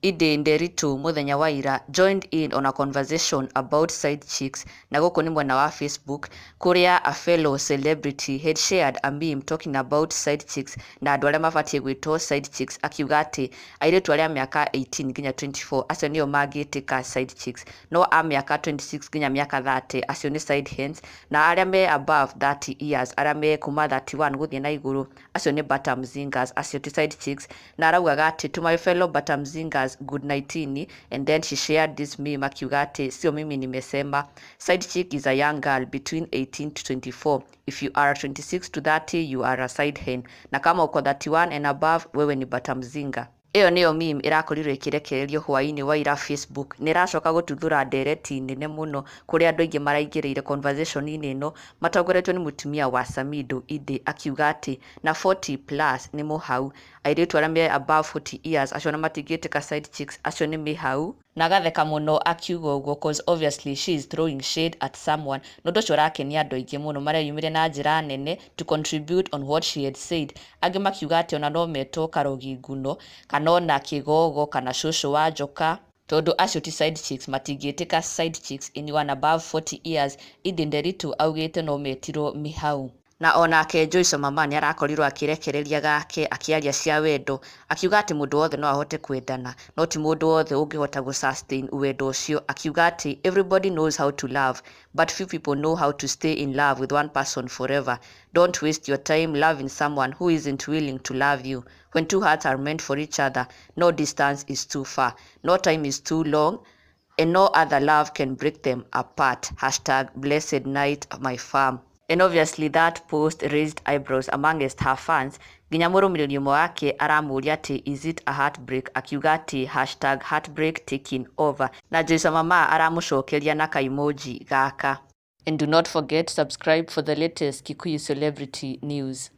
Ĩndĩ Nderitu mũthenya wa ira joined in on a conversation about side chicks, na gũkũ nĩ mwena wa Facebook, kũrĩa a fellow celebrity had shared a meme talking about side chicks na andũ arĩa mabatiĩ gwĩtwo side chicks, akiuga atĩ airĩtu arĩa a mĩaka 18 nginya 24, acio nĩo mangĩtĩka side chicks, no a mĩaka 26 nginya mĩaka 30, acio nĩ side hens, na arĩa me above 30 years, arĩa me kuma 31 gũthiĩ na igũrũ, acio nĩ batamzingers, acio ti side chicks. Na araugaga atĩ, "To my fellow batamzingers, good night." And then she shared this meme akiuga atĩ, "Sio mimi nimesema, side chick is a young girl between 18 to 24. If you are 26 to 30, you are a side hen, na kama uko 31 and above, wewe ni batamzinga." Ĩyo nĩyo meme ĩrakorirwo ĩkĩrekererio hwaĩ-inĩ wa ira Facebook. Nĩ ĩracoka gũtuthũra ndereti nene mũno, kũrĩa andũ aingĩ maraingĩrĩire conversation-inĩ ĩno matongoretio nĩ mũtumia wa Samido Ĩndĩ, akiuga atĩ na 40 plus nĩ mũhau, airĩtu arĩa me above 40 years, acio ona matingĩtĩka side chicks, acio nĩ mĩhau. Na agatheka mũno akiuga ũguo, 'cause obviously she is throwing shade at someone, na ũndũ ũcio ũrakenia andũ aingĩ mũno mareyumĩria na njĩra nene to contribute on what she had said. Angĩ makiuga atĩ ona no metwo karogi nguno, kana ona kĩgogo, kana cũcũ wa njoka, tondũ acio ti side chicks, matingĩtĩka side chicks anyone above 40 years. Ĩndĩ Nderitu augĩte no metirwo mĩhau. Na onake Joyce Mama nĩ arakorirwo akĩrekereria gake akĩaria cia wendo, akiuga atĩ mũndũ wothe no ahote kwendana, no ti mũndũ wothe ũngĩhota gũ sustain wendo ũcio, akiuga atĩ everybody knows how to love, but few people know how to stay in love with one person forever. Don't waste your time loving someone who isn't willing to love you. When two hearts are meant for each other, no distance is too far, no time is too long, and no other love can break them apart. #BlessedNightMyFam. And obviously that post raised eyebrows amongst her fans, nginya mũrũmĩrĩri ũmwe wake aramũria atĩ, "Is it a heartbreak?" Akiuga atĩ #HeartbreakTakingOver, na Joyce Mama aramũcokeria na kaimoji gaka. And do not forget, subscribe for the latest Kikuyu celebrity news.